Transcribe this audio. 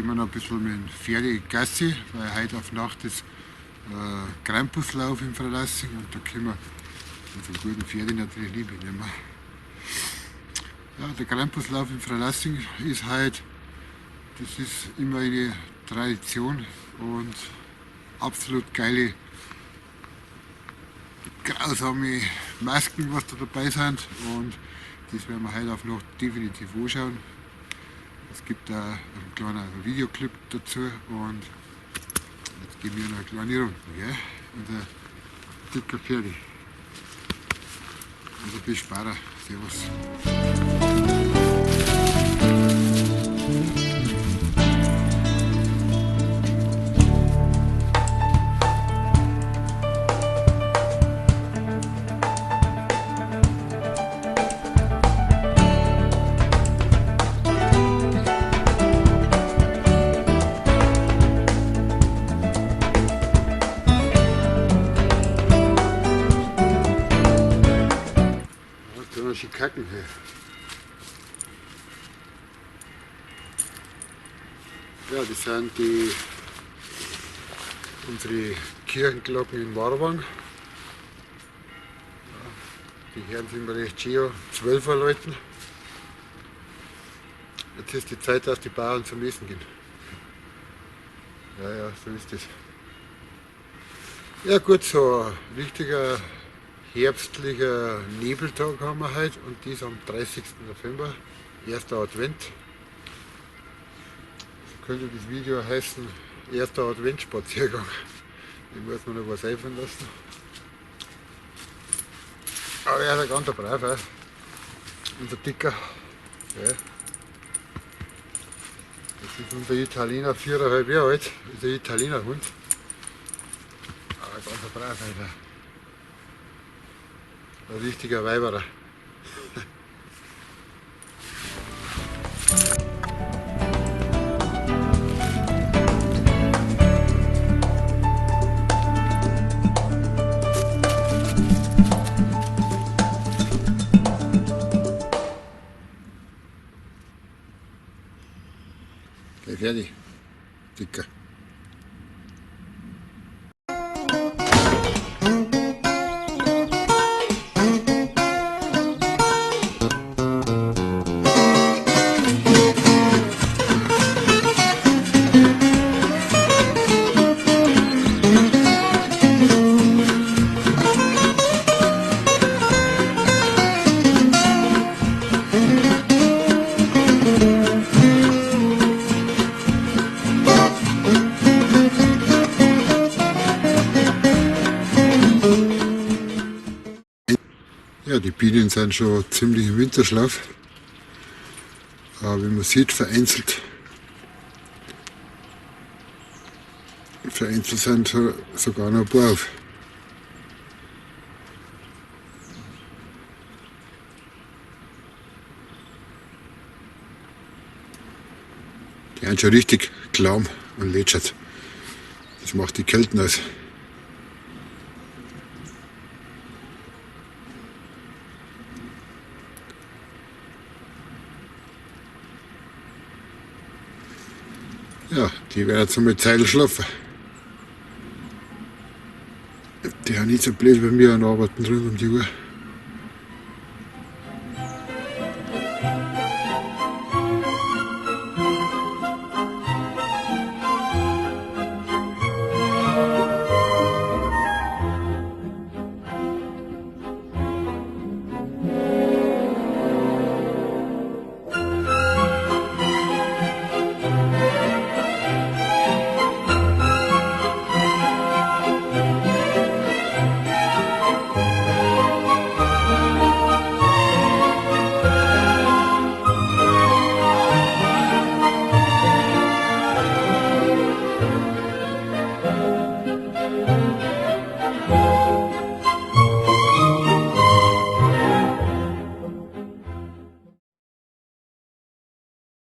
gehen wir noch ein bisschen mit dem Pferde Gassi, weil heute auf Nacht ist Krampuslauf in Freilassing und da können wir unseren guten Pferde natürlich nicht mitnehmen. Ja, der Krampuslauf in Freilassing ist heute, das ist immer eine Tradition und absolut geile, grausame Masken, was da dabei sind, und das werden wir heute auf Nacht definitiv anschauen. Es gibt da einen kleinen Videoclip dazu und jetzt gehen wir noch eine kleine Runde, gell? Unser dicker Pferde. Also bis später. Servus. Kacken hier. Ja, das sind die unsere Kirchenglocken in Marwang. Ja, die Herren sind recht schön, 12 Uhr läuten. Jetzt ist die Zeit, dass die Bauern zum Essen gehen. Ja, ja, so ist das. Ja gut, so ein richtiger herbstlicher Nebeltag haben wir heute und dies am 30. November, erster Advent. So könnte das Video heißen, erster Adventsspaziergang. Ich muss mir noch was einfallen lassen. Aber er ist ein ganz brav, eh? Unser Dicker. Ja. Das ist unser Italiener, 4,5 Jahre alt, ist ein Italiener Hund. Aber ganz brav, Alter. Ein richtiger Weiberer. Gleich fertig, Dicker. Ja, die Bienen sind schon ziemlich im Winterschlaf. Aber wie man sieht, vereinzelt sind sogar noch ein paar auf. Die sind schon richtig klamm und lätschert. Das macht die Kälte aus. Ja, die werden jetzt einmal Zeit schlafen. Die haben nicht so blöd bei mir und arbeiten rund um die Uhr.